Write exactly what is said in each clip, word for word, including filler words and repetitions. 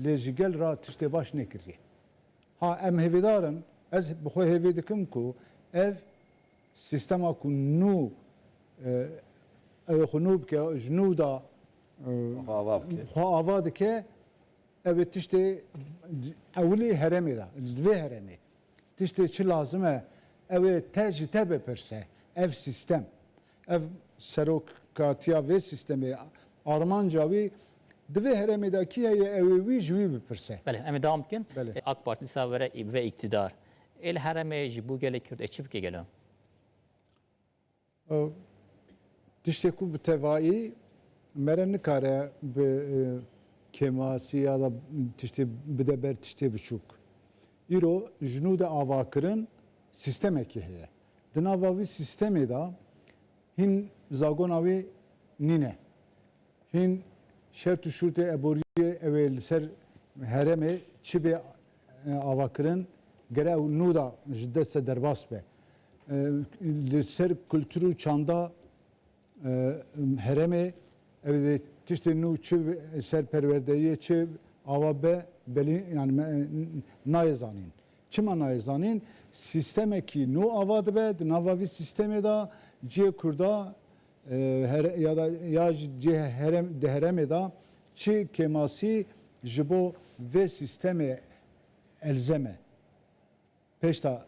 Lê ji gel re tiştê baş nekiriye. Ha, em hêvîdar in, ez bi xwe hêvî dikim ku ev sîstema ku nû, e, ew xwe nû bike, ji nû de, e, Xwe ava bike. Xwe ava dike, ew ê tiştê ewilî herêmê de, li vê herêmê. Tiştê çi lazim e, ew ê te ji te bipirse. Ev sîstem, ev serokatiya vê sîstemê, armanca wî di vê herêmê de kî heye, ew ê wî ji wî bipirse. Belê, em ê dewam bikin. Belê. E, AK Partî dîsa were ve îktidar. Ê li herêmê ji bo gelê Kurd ê çi bike gelo? E, tiştê ku bi tevayî mere nikare bi, e, kêmasî ya da tiştê bide ber tiştê biçûk. Îro ji nû de avakirin sîstemekî heye. Di nava vî sîstemê de hîn zagona wî nîne. Hîn şert û şûrtê eboriyê ew ê li ser herêmê çi bê, e, avakirin, gere ew nû de ji dest de derbas be. E, li ser kultur û çanda, e, herêmê ew dê tiştê nû çi ser perwerdeyiyê çi ava be belî, yani me, nayê zanîn. Çima nayê zanîn? Sîstemekî nû ava dibe, di nava vî sîstemê de cihê Kurda, e, here-, ya da ya ji cihê herem-, di herêmê de çi kêmasî ji bo vê sîstemê elzem e. Pêş de, e,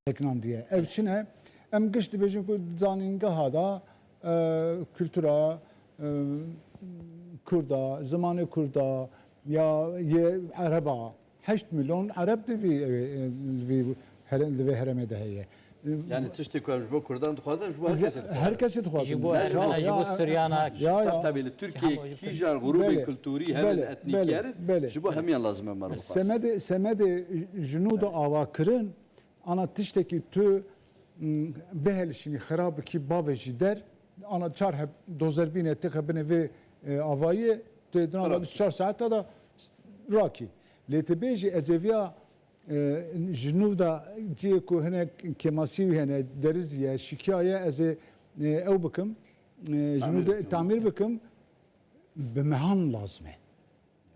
sekinandiye. Ev çi ne? Em giş dibêjin ku di zanîngeha de, e, kultura, e, Kurda, zimanê Kurda ya yê Ereba, heşt milyon Ereb di vî, e, e, li vî here-, li vê herêmê de heye. Yani tiştê ku em ji bo Kurdan dixwazin, ji bo her kesê dixwazin. Her kesê dixwazin. Ji bo Ermena, ji bo Suryana. Ya, ya. Tabii, tabii, li Tirkiyê kîjan grûbên kulturî hene, etnîkî hene, ji bo hemiyan lazim e me re bixwazin. Semedê, semedê ji nû de ava kirin, ana tiştekî tu, m, bihelişînî, xira bikî, bavêjî der, ana çar heb dozer bîne têxe binê vê, e, avayê, tê di nava bîst û çar saeta de rakî. Lê tu bêjî ez ê viya, e, ji nû de cihê ku hinek kêmasî wî hene, derizî ye, şikiya ye, ez ê, e, ew bikim, e, ji nû de tamîr bikim, bi mehan lazim e.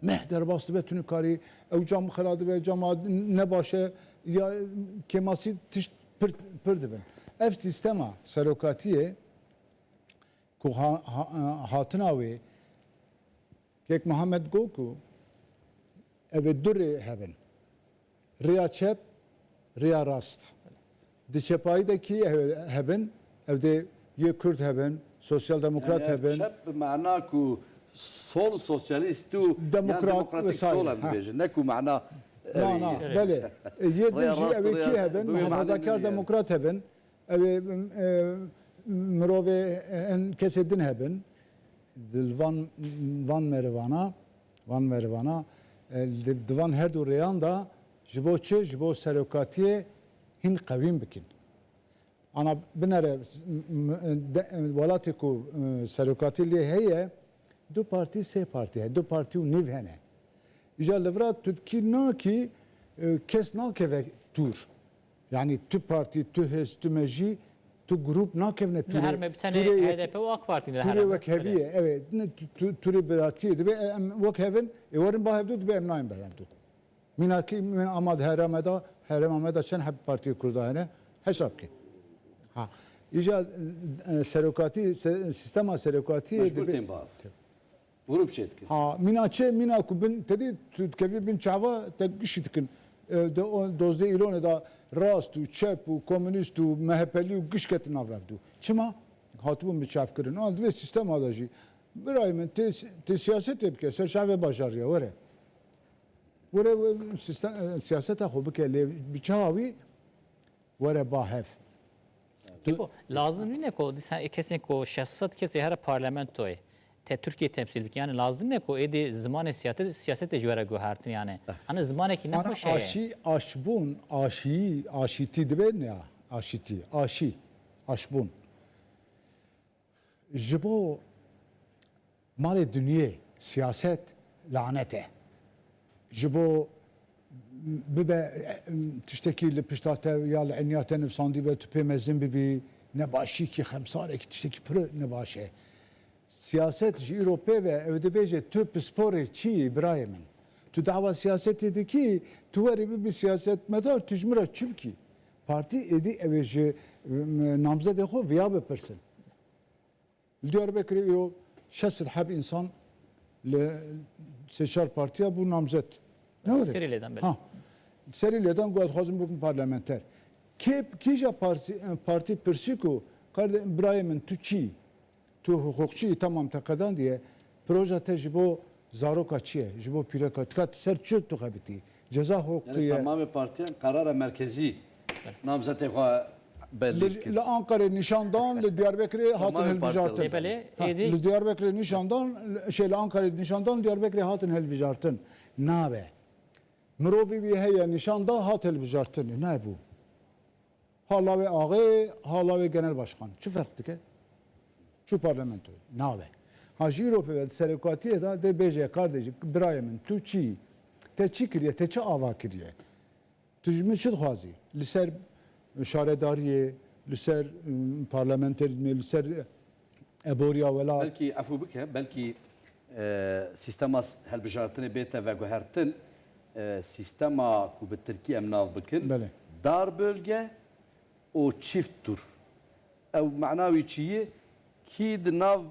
Meh derbas dibe, tu nikarî, ew cam xira dibe, cama ne baş e, ya kêmasî tişt pir, pir dibin. Ev sîstema serokatiyê ku ha-, ha-, hatina wê, Kek Muhammed got ku ev ê du rê hebin. Rêya çep, rêya rast. Di çepayî de kî hebin? Ev dê yê Kurd hebin, sosyal demokrat hebin. Çep bi mana ku sol sosyalîst û yan demokrat demokratîk sol em dibêjin. Ne ku mana. Na, na, belê. E, yê din jî ew ê kî hebin? Muhafazakar demokrat hebin. Ew ê, e, mirovê, e, kesê din hebin. Di van, van merivana, van merivana, e, di, di van her du rêyan de ji bo çi? Ji bo serokatiyê hîn qewîn bikin. Ana binere, m-, m-, de, welatê ku, e, serokatî lê heye, du partî, sê partî heye, du partî û nîv hene. Îja li vira tu dikî nakî, e, kes nakeve tûr. Yani tu partî, tu hêz, tu mejî, tu grûp nakevne tûrê. Her me bi tenê H D P û AK Partî ne. Tûrê wek hevî ye. Evet. Ne, tu, tu, tûrê biratiyê dibe, e, em wek hevin, ê werin ba hevdu dibe, em nayên ba hevdu. Mînakî min ama di herêma me de, herêma me de çend heb partiyê Kurda hene? Hesab ke. Ha. Îca, e, serokatî, se-, sîstema serokatiyê mecbûr dibe. Tên bav. Vurû bi çê dikin. Ha, mîna çê, mîna ku bin, te dî, tu dikevî bin çava, te gişî dikin. E, de, o, dozdeh îlonê de rast û çep û komunîst û M H P'lî û giş ketin nav hevdu. Çima? Hatibûn bi çavkirin. An divê sîstema de jî. Birayê min, tê, tê siyasetê bike, ser çavê bajarî ye, were. Were, were, sîste-, e, siyaseta xwe bike, lê bi çawa wî were ba hev. Lê ku lazim nîne ku dîsa ê kesên ku şeş sed kesê here parlamentoyê te Tirkiye temsîl bikin. Yani lazim ne ku êdî zimanê siyasete, siyasetê ji we re guhertin yani. Hani zimanekî Ana nexweş heye. Aşî, aşbûn, aşî, aşîtî dibe ne ya? Aşîtî, aşî, aşbûn. Ji bo malê dinyê siyaset lanet e. Ji bo bibe, e, tiştekî li pişta te ya li enya te nivsandî be, tu pê mezin bibî, nebaşîkî, xemsarekî, tiştekî pir nebaş e. Siyaset ji îro pê ve ew dibêje, tu pisporê çi yî, birayê min? Tu dawa siyasetê dikî, tu werî bibî siyasetmedar, tu ji min re çi bikî? Partî êdî ew ê ji, em, namzedê xwe viya bipirsin. Li Diyarbekirê îro şeş sed heb însan li sê çar partiya bû namzet. Ne were? Serî lêdan, belê. Ha. Serî lêdan got, "Xwazim bikim parlamenter." Kê, kîja partî, partî pirsî ku, "Karde-, birayê min, tu çi? Tu hiqûqçî yî, tamam te qedandiye. Proja te ji bo zaroka çi ye? Ji bo pîreka, tu ka ser çi tu xebitî? Ceza hiqûqî Yani ye?" Tamamê partiyan karara merkezî namzetê xwe bellî Li, dikir. Li Anqerê nîşan dan, li Diyarbekirê hatin Tamamê partiyan. hilbijartin. Ê, belê, Ha, êdî. Li Diyarbekirê nîşan dan, şey, li Anqerê nîşan dan, Diyarbekirê hatin hilbijartin. Nabe. Mirovî wî heye, nîşan da, hat hilbijartin. Nayê bû. Ha lawê axê, ha lawê genel başkan. Çi ferq dike? Çi parlamentoyê? Nabe. Ha jî îro pê ve serokatiyê de dê bêje, "Kardeşim, birayê min, tu çi? Te çi kiriye? Te çi ava kiriye? Tu ji min çi dixwazî? Li ser şaredariyê, li ser, ım, parlamenterîzmê, li ser eboriya welat?" Belkî, efû bike, belkî, e, sîstema s-, helbijartinê bête veguhertin, e, sîstema ku bi tirkî em nav bikin, Belê. dar bölge û çift tur. Ew mana wî çi ye? Kî di nav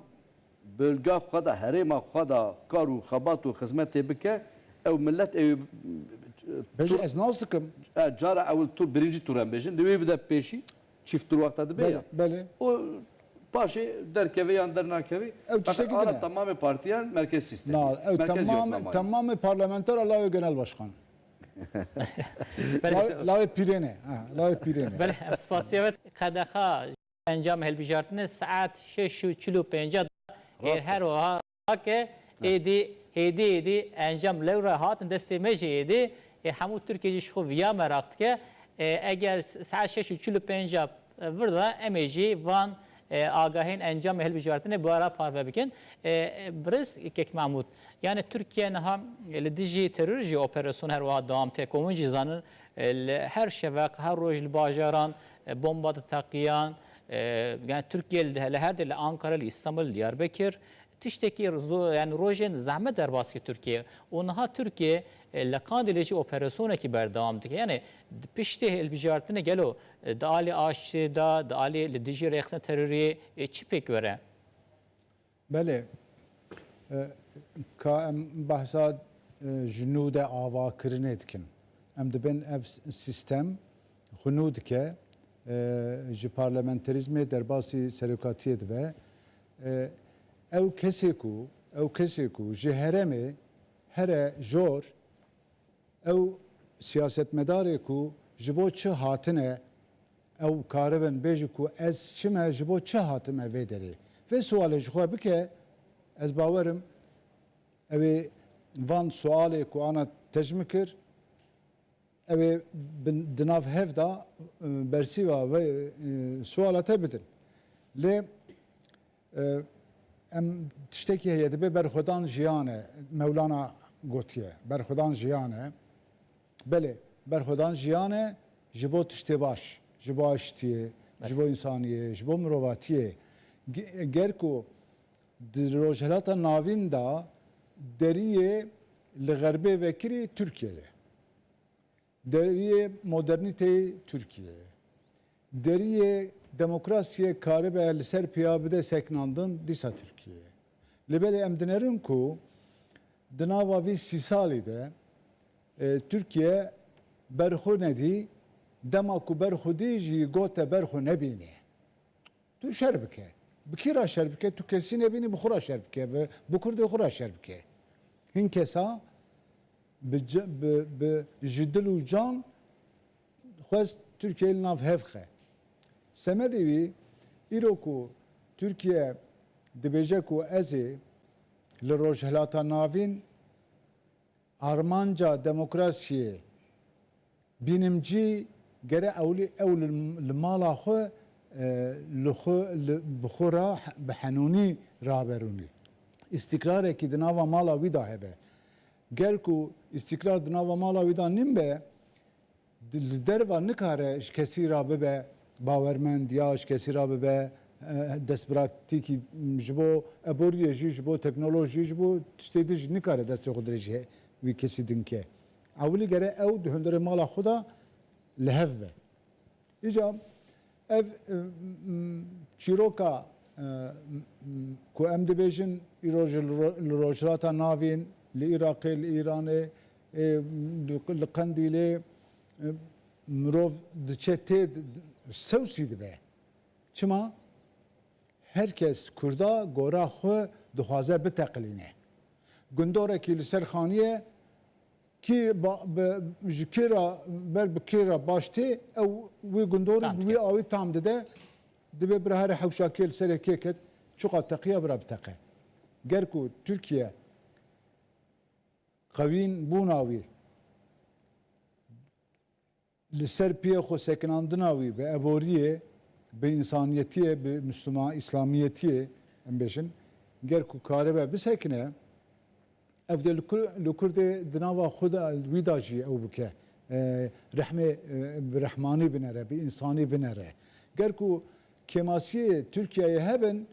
bölga xwe de, herêma xwe de kar û xebat û xizmetê bike, ew millet ew Bêje, tur-, ez nas dikim. E, cara ewil tur, birinci tur em bêjin, li wê bide pêşî, çift tur wexta dibe Belê, ya. belê. O paşê derkeve yan dernakeve. Ew Feqet tiştekî ara din e. Tamamê partiyan merkez sistemî. Na, ew Merkez tamam, yoklama ye. Tamamê parlamentera lawê genel başkan. Belê. Lawê, lawê pîrê ne. Ha, lawê pîrê ne. Belê, em spasiya ve qedexa encam hilbijartinê saet şeş û çil û pênc de êr Rast e. her wiha ke Ha. êdî, êdî, êdî encam lewra hatin destê me jî êdî. Ê, hemû Tirkiye jî ji xwe viya meraq dike. Ê, eger s-, saet şeş û çil û pênc de, e, vir de em ê jî van, e, agahên encamê hilbijartinê bi ara parve bikin. E, e, Birêz Kek Mahmûd, yani Tirkiye niha li dijî teror jî operasyon her wiha dewam dike. Ku hûn jî zanin, e, li her şeveq, her roj li bajaran, e, bomba diteqiyan, e, yani Tirkiye li, li her der, li Ankara, li Îstanbul, li Diyarbekir, tiştekî zo-, yani rojên zehmet derbas kir Tirkiye. Û niha Tirkiye, e, li Kandilê jî operasyonekî berdewam dike. Yani piştî hilbijartinê gelo, e, di alî aştiyê de, di alî li dijî rêxistina teroriyê, e, çi pêk were? Belê. E, ka em behsa, e, ji nû de avakirinê dikin. Em dibên ev s-, sîstem xwe nû dike, e, ji parlamenterîzmê derbasî serokatiyê dibe. E, ew kesê ku, ew kesê ku ji herêmê here jor, ew siyasetmedarê ku ji bo çi hatine, ew karibin bêjin ku ez çi me, ji bo çi hatime vê derê? Vê sualê ji xwe bike, ez bawerim ew ê van sualê ku ana tecmi kir, ew ê bin, di nav hev de, e, bersîva vê, e, suala te bidin. Lê, e, em tiştekî heye, dibe berxwedan jiyan e, Mewlana gotiye. Berxwedan jiyan e. Belê, berxwedan jiyan e ji bo tiştê baş, ji bo aştiyê, ji bo Belê. insaniyê, ji bo mirovatiyê. Ge-, ger ku di Rojhilata Navîn de deriyê li xerbê vekirî Tirkiye ye. Deriyê modernîteyê Tirkiye ye. Deriyê demokrasiyê karibe li ser piya bide seknandin dîsa Tirkiye ye. Lê belê em dinerin ku di nava vî sî salî de, e, Tirkiye berxwe nedî, dema ku berxwe dî jî gote berxwe nebînê. Tu şer bike. Bi kî re şer bike? Tu kesî nebînî, bi xwe re şer bike. Bi, bi kurdê xwe re şer bike. Hin kesa bi ce-, bi, bi, ji dil û can xwest Tirkiyeyê li nav hev xe. Semedê wî, îro ku Tirkiye dibêje ku ez ê li Rojhilata Navîn armanca demokrasiyê bînim cî, gere ewlî ew li, li mala xwe, e, li xwe, li, bi xwe re he-, bi henûnî raberûnî. Îstîkrarekî di nava mala wî de hebe. Ger ku îstîkrar di nava mala wî de nîn be, di, li derva nikare ji kesî re bibe bawermend ya ji kesî re bibe, e, destbiratîkî ji bo eboriyê jî, ji bo teknolojiyê, ji bo tiştê din jî nikare destê xwe dirêjî he-, wî kesî din ke. Ewilî gere ew di hundirê mala xwe de li hev be. Îca ev, e, m, çîroka, e, m, ku em dibêjin îro ji li ro-, li Rojhilata Navîn, li Iraqê, li Îranê, e, li, li Qendîlê, e, mirov diçe tê, sewsî dibe. Çima? Her kes Kurda gora xwe dixwaze biteqilîne. Gundorekî li ser xaniyê kî ba-, bi, ji kê re, ber bi kê re baş tê, ew wî gundor Tam bi wî dike. awî tam dide, dibe bira here hewşakiyê li serê kê ket, çiqa teqiya bira biteqe. Ger ku Tirkiye qewîn bûna wî li ser piyê xwe sekinandina wî bi eboriyê, bi însaniyetiyê, bi Müslüman, Îslamiyetiyê, em bêjin, ger ku karibe bisekine, ev dê li Kur-, li Kurdê di nava xwe de, wî de jî ew bike. E, rehmê, e, bi rehmanî binere, bi însanî binere. Ger ku kêmasiyê Tirkiyeyê hebin,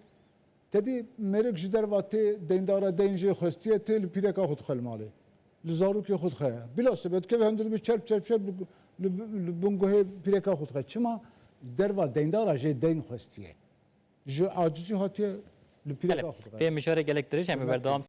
Tedî mêrik ji derva tê deyndara deyn jê xwestiye, tê li pîreka xwe dixe li malê. Li zarokê xwe dixe. Bila sibe dikeve hundir dibe çerp çerp çerp li, li, li bin guhê pîreka xwe dixe. Çima? Derva deyndara jê deyn xwestiye. Ji acizî hatiye li pîreka Belê. xwe dixe. Tê mijarê gelek dirêj, em ê Hurmet berdewam